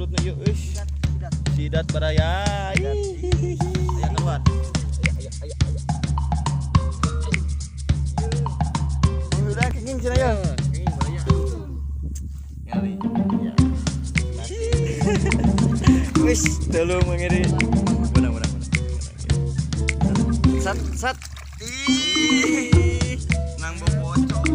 belutna ieu euy. Sidat baraya. Aya keluar. Aya aya aya. Udah kenging cenah ya. Kenging baraya. Ngali. Ya. Wis, telu mengiri. Benar. Sat sat. Ih, nang bocor.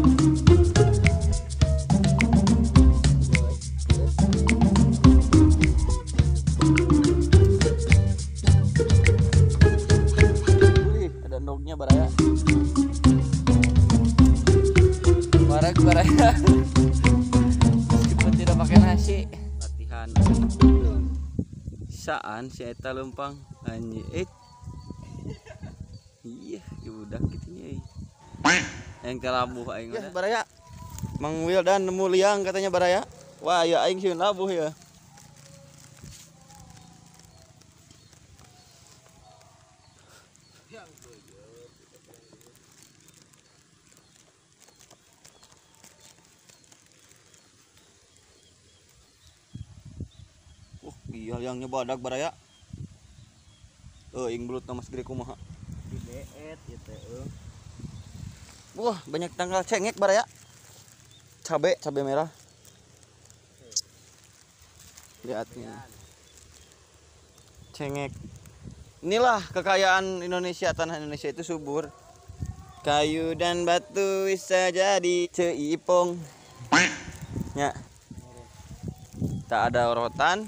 Wih, ada ndognya baraya. Barak baraya. Meskipun tidak pakai nasi. Latihan. Saan si eta lempang anjir. Iya, udah gitu nya. Yang kelabuh aing ya, baraya. Mang Wildan nemu liang katanya baraya. Wah, ya aing sieun labuh ya. Iya, liangnya badak baraya. Aing belut mas gede kumaha. Dibeet ieu teh euy. Wah, banyak tanggal cengek baraya. Cabe, cabe merah. Lihat nih. Cengek. Inilah kekayaan Indonesia, tanah Indonesia itu subur. Kayu dan batu bisa jadi ceipong. Ya. Tak ada rotan.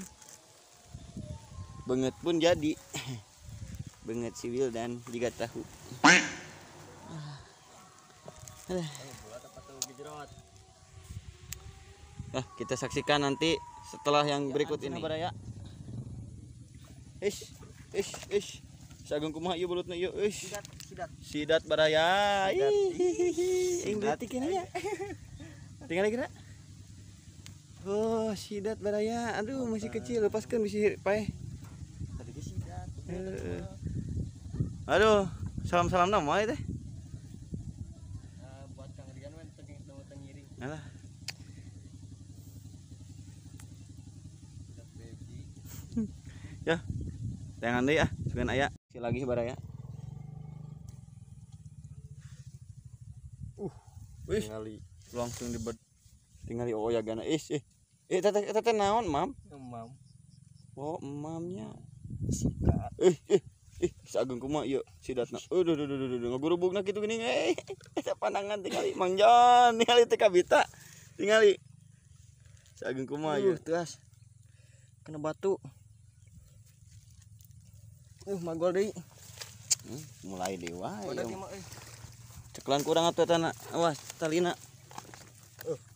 Benget pun jadi. Benget si Wildan juga tahu. Nah, kita saksikan nanti setelah yang berikut ini. Baraya. Ish, ish, ish. Sagung kumaha ieu belutna ieu, ish. Sidat, sidat. Sidat baraya. Ih, aing leutik ini ya. Tinggal kira. Oh, sidat baraya. Aduh, masih kecil, lepaskan bisa paeh. Tadi ge sidat. Aduh, salam-salam nama teh. Buat Kang Rian we teu ngiring. Alah. Ya. Jangan deui ah, sugan aya. Si lagi baraya. Wih, langsung dibed tingali oh ya gana is eh. Eh teteh teteh naon, Mam? Emam. Oh, emamnya. Sikat. Eh sagung kumaha ieu sidatna. Aduh duh duh duh ngagurubugna kitu geuning eh. Eta pandangan tingali Mang Jon, tingali teh kabita. Tingali. Sagung kumaha ieu? Teas. Kena batu. Magol deui. Mulai deui wae. Ceklan kurang atuh eta na. Awas talina.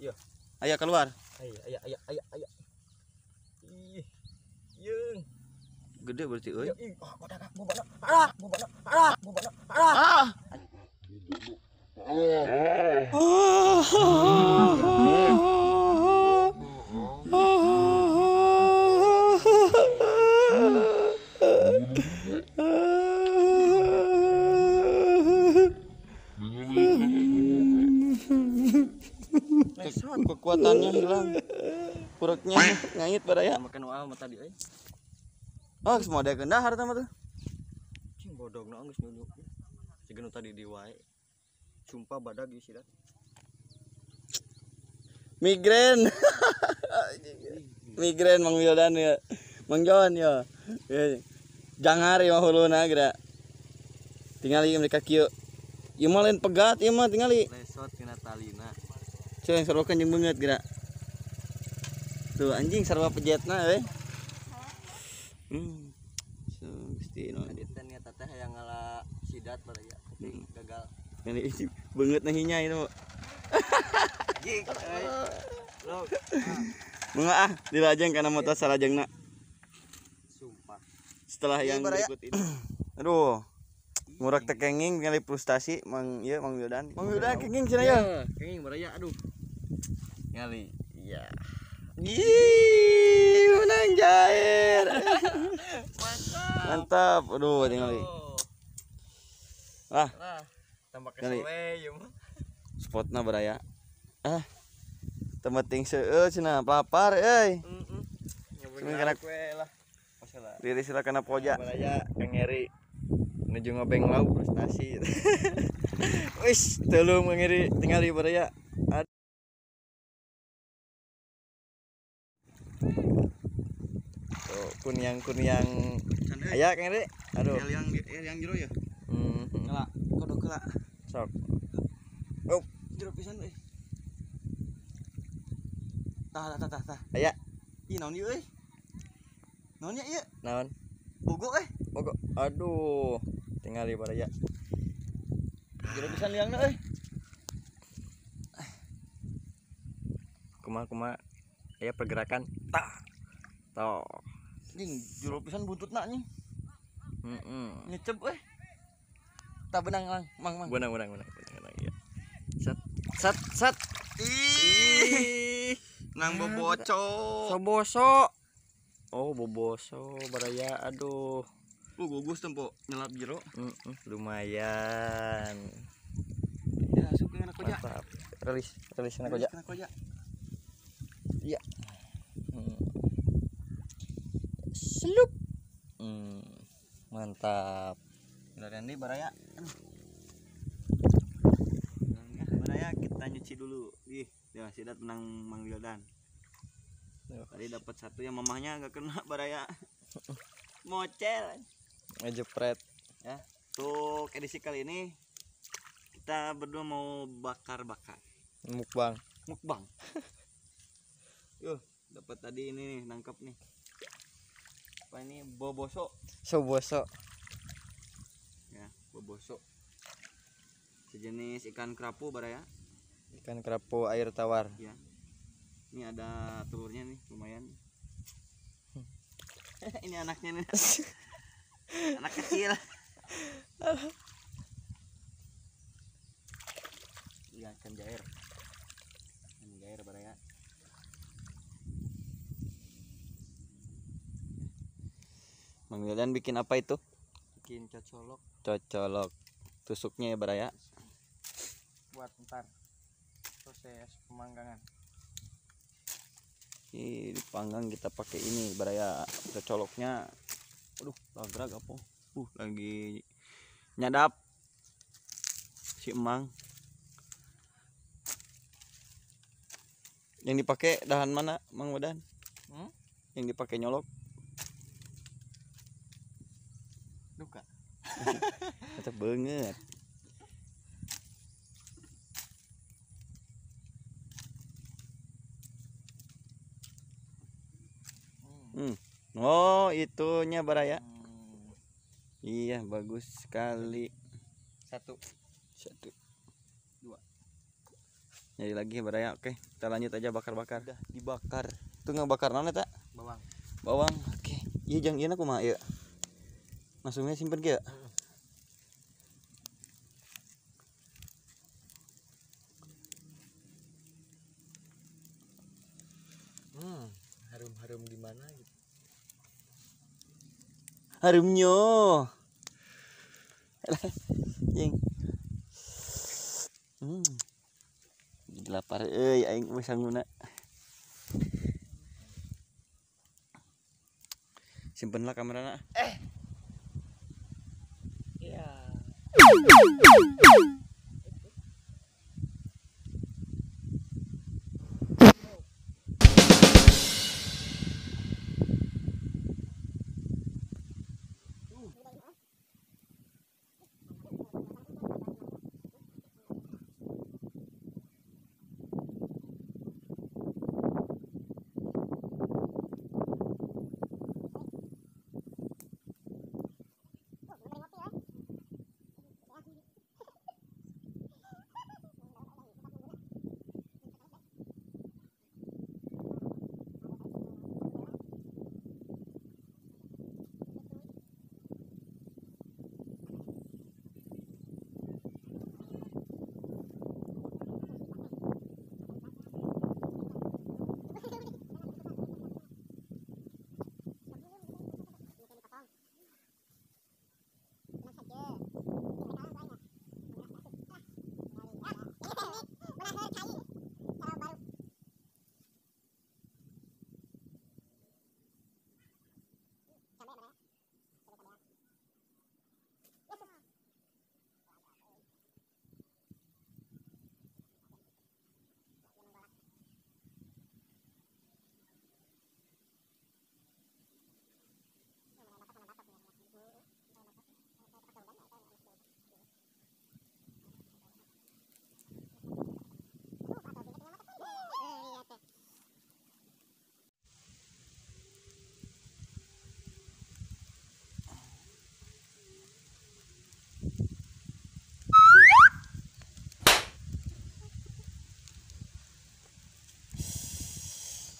Iya. Aya keluar. Aya aya aya aya. Ih. Yeung. Gede berarti euy. Ah, ah, ah. Kekuatannya hilang. Puruknya ngait baraya. Makan wae mah tadi euy. Oh, semua ada kendahar tah mah tuh. Cing bodogna geus nyunyu. Siga nu tadi di wae. Sumpah badag ieu sidat. Migrain. Migrain Mang Wildan ya. Mang Jon ya. Jangar ieu mah huluna geura. Tingali mereka kieu. Ieu mah lain pegat ieu mah tingali. Lesot tina talina. Ceng sarua jeung beungeut geura. Tuh anjing sarua pejetna euy. So, Gusti nu tadi teh niat teh hayang ngala sidat baraya tapi gagal. Ini beungeut na hinya itu. Gig euy. Log. Bunga ah dilajeng kana motor salajengna. Sumpah. Setelah yang berikut ini. Aduh. Ngurak teh kenging ningali frustasi Mang ieu Mang Wildan. Mang Wildan kenging cenah ya. Kenging baraya aduh. Ngali. Iya. Ih, menang jair. Mantap. Mantap. Aduh, tingali. Ah. Tambah kesele ieu mah. Spotna baraya. Ah. Temeting seueul cenah papar euy. Heeh. Kana lah. Rilis lah kana poja. Baraya Kang Heri nuju ngobeng lauk prestasi. Wis, tolong Kang Heri tingali baraya. Tuh, kuniang-kuniang aya Kang Heri. Aduh. Yang jero ya. Heeh. Kodok heula. Sok. Oh, jero pisan euy. Tah tah tah tah. Aya. Ih, naon ieu euy? Naon nya ieu? Naon? Bogo euy. Bogo. Aduh, tingali baraya. Jero pisan liangna euy. Kumaha-kumaha aya pergerakan. Tah. Toh. Ding, jero pisan buntutna anjing. Heeh. Ngecep euy. Tah benang lang, mang mang. Benang benang benang benang ya. Sat sat sat. Ih. Nang boboco. Soboso. Oh, boboso baraya. Aduh. Gugus tempo nyelap jero. Lumayan. Ya, asup ke koja. Mantap. Rilis, rilis kana koja. Kana koja. Iya. Slup. Mantap. Larian nih baraya. Baraya kita nyuci dulu. Ih, ya sidat menang Mang Wildan. Tadi dapat satu yang mamahnya nggak kena baraya. Mocel. Ngejepret ya. Untuk edisi kali ini kita berdua mau bakar-bakar. Mukbang. Mukbang. Yuh, dapat tadi ini nih, nangkep nih. Apa ini? Boboso. Soboso. Ya, boboso. Sejenis ikan kerapu baraya. Ikan kerapu air tawar. Ya. Ini ada telurnya nih, lumayan. Ini anaknya nih. Anak kecil. Iya, ikan jair. Ikan jair baraya. Mang Wildan bikin apa itu? Bikin cocolok. Cocolok. Tusuknya ya baraya. Buat ntar proses pemanggangan. Ini dipanggang kita pakai ini baraya cocoloknya. Aduh, lagrak apa? Lagi nyadap si emang. Yang dipakai dahan mana, Mang Wedan? Hmm? Yang dipakai nyolok? Duka. Kata banget. Oh, itunya baraya. Iya, bagus sekali. Satu. Satu. Dua. Nyari lagi baraya. Oke, kita lanjut aja bakar-bakar. Udah dibakar. Itu nggak bakar naon eta? Bawang. Bawang. Oke. Iya, jang ieu kumaha ieu? Langsungnya simpen ge. Harum-harum gimana gitu. Harumnya. Jing. Jadi lapar euy aing geus sanguna. Simpenlah kamerana. Iya.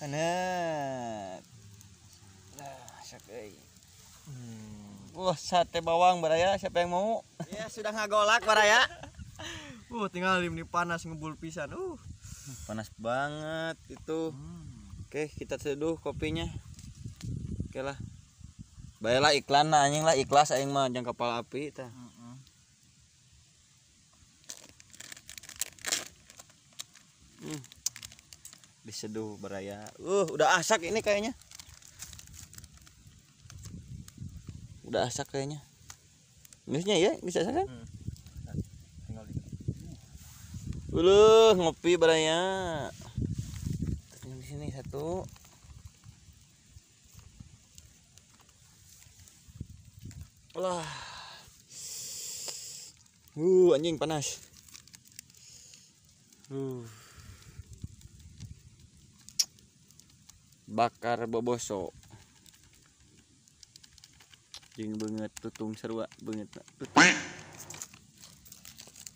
Nah. Nah, sok euy. Wah, sate bawang baraya, siapa yang mau? Ya, sudah ngagolak baraya. Tinggal ini panas ngebul pisan. Panas banget itu. Oke, kita seduh kopinya. Oke lah. Baiklah iklan lah anjing lah, ikhlas aing mah jang kapal api tah. Diseduh baraya. Udah asak ini kayaknya. Udah asak kayaknya. Ngeusnya ya, bisa asak kan? Tinggal di. Uluh, ngopi baraya. Di sini satu. Wah. Anjing panas. Bakar boboso. Jeung beungeut tutung sarua beungeut.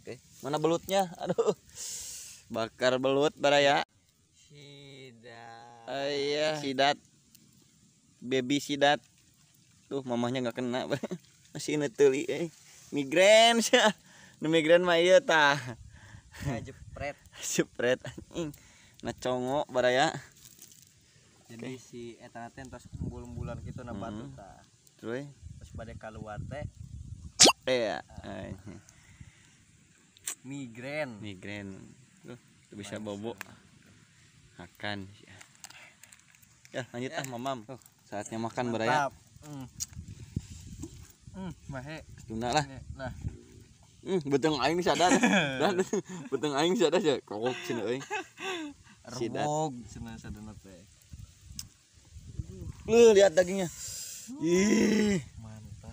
Oke, mana belutnya? Aduh. Bakar belut baraya. Sidat. Iya, sidat. Baby sidat. Tuh mamahnya nggak kena. Masih neteuli euy. Migrain sia. Nu migrain mah ieu tah. Jepret. Jepret anjing. Nah congo baraya. Jadi si eta teh entos embul-embulan kitu na batu tah. Terus terus bade kaluar teh. Iya. Migrain. Migrain. Tuh bisa bobo. Makan. Ya, lanjut ah mamam. Saatnya makan baraya. Mahe. Tunda lah. Nah. Beteng aing sadar. Beteng aing sadar ya. Kokok cenah euy. Sidat. Cenah sadana teh. Lihat dagingnya. Ih, mantap.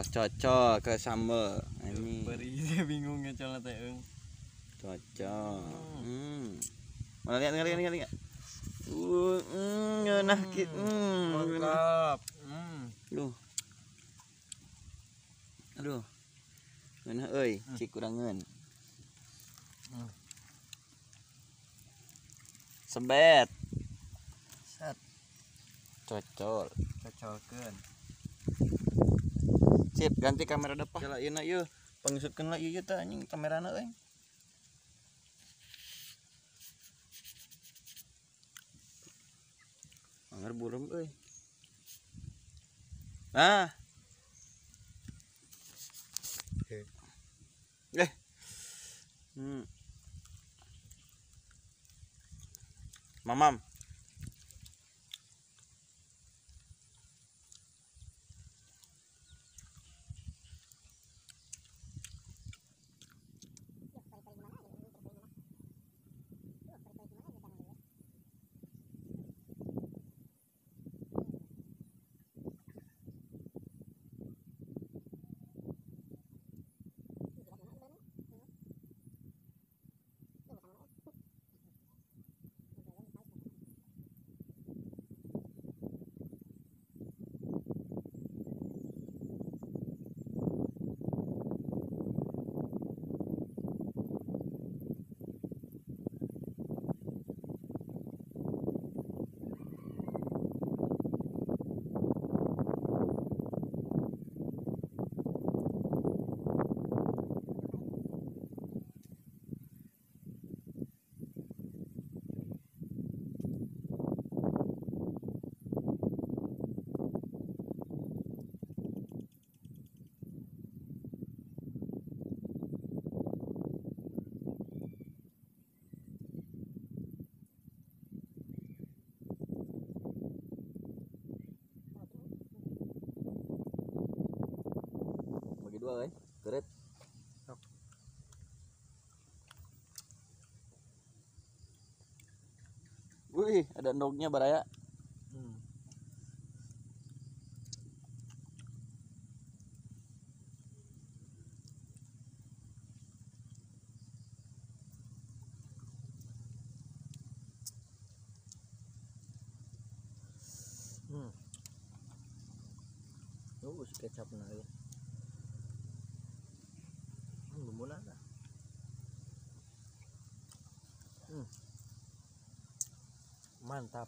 Cocol ke sambal. Ini. Beri bingung ngecol teh eung. Cocol. Mana lihat lihat. Ngeunah kitu. Mantap. Duh. Aduh. Ngeunah euy, cik kurangeun. Sebet. Set. Cocol. Cocolkeun. Sip, ganti kamera depan. Kela ieu na ieu. Pangisutkeun lah ieu tah anjing kamerana euy. Anger burem euy. Nah. Mamam. Dua kan, keret. Wih, ada endognya baraya. Oh, si kecap na ya. Bumbu na. Mantap.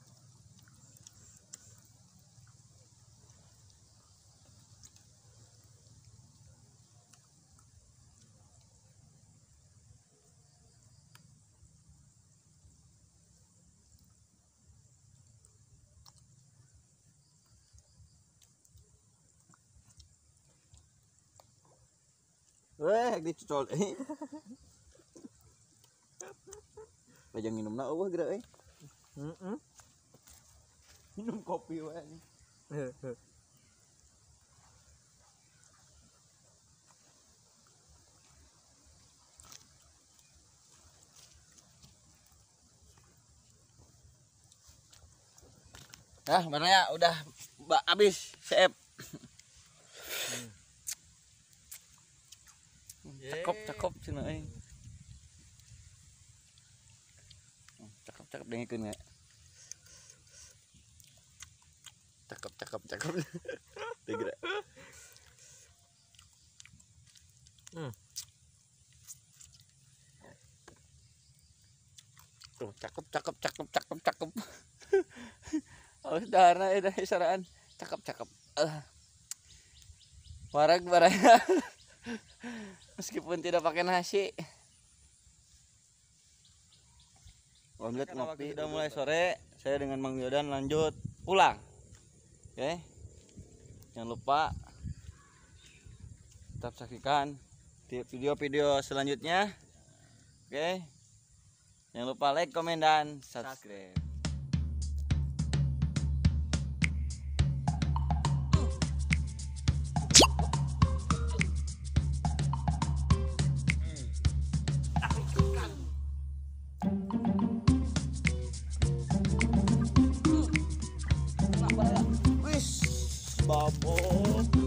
Weh, dicucol. Lajang minumna eueuh geura euy. Heeh. Minum kopi wae. Nah, mana ya udah habis CF. Cakep, cakep cenah euy. Cakep, cakep dengekeun ya. Cakep, cakep, cakep. Teu geura. Tuh, cakep, cakep, cakep, cakep, cakep. Awas daharna eta saraan. Cakep, cakep. Warag baraya. Meskipun tidak pakai nasi. Alhamdulillah ngopi. Sudah mulai sore, saya dengan Mang Yodan lanjut pulang. Oke. Jangan lupa tetap saksikan di video-video selanjutnya. Oke. Jangan lupa like, komen, dan subscribe. Babon.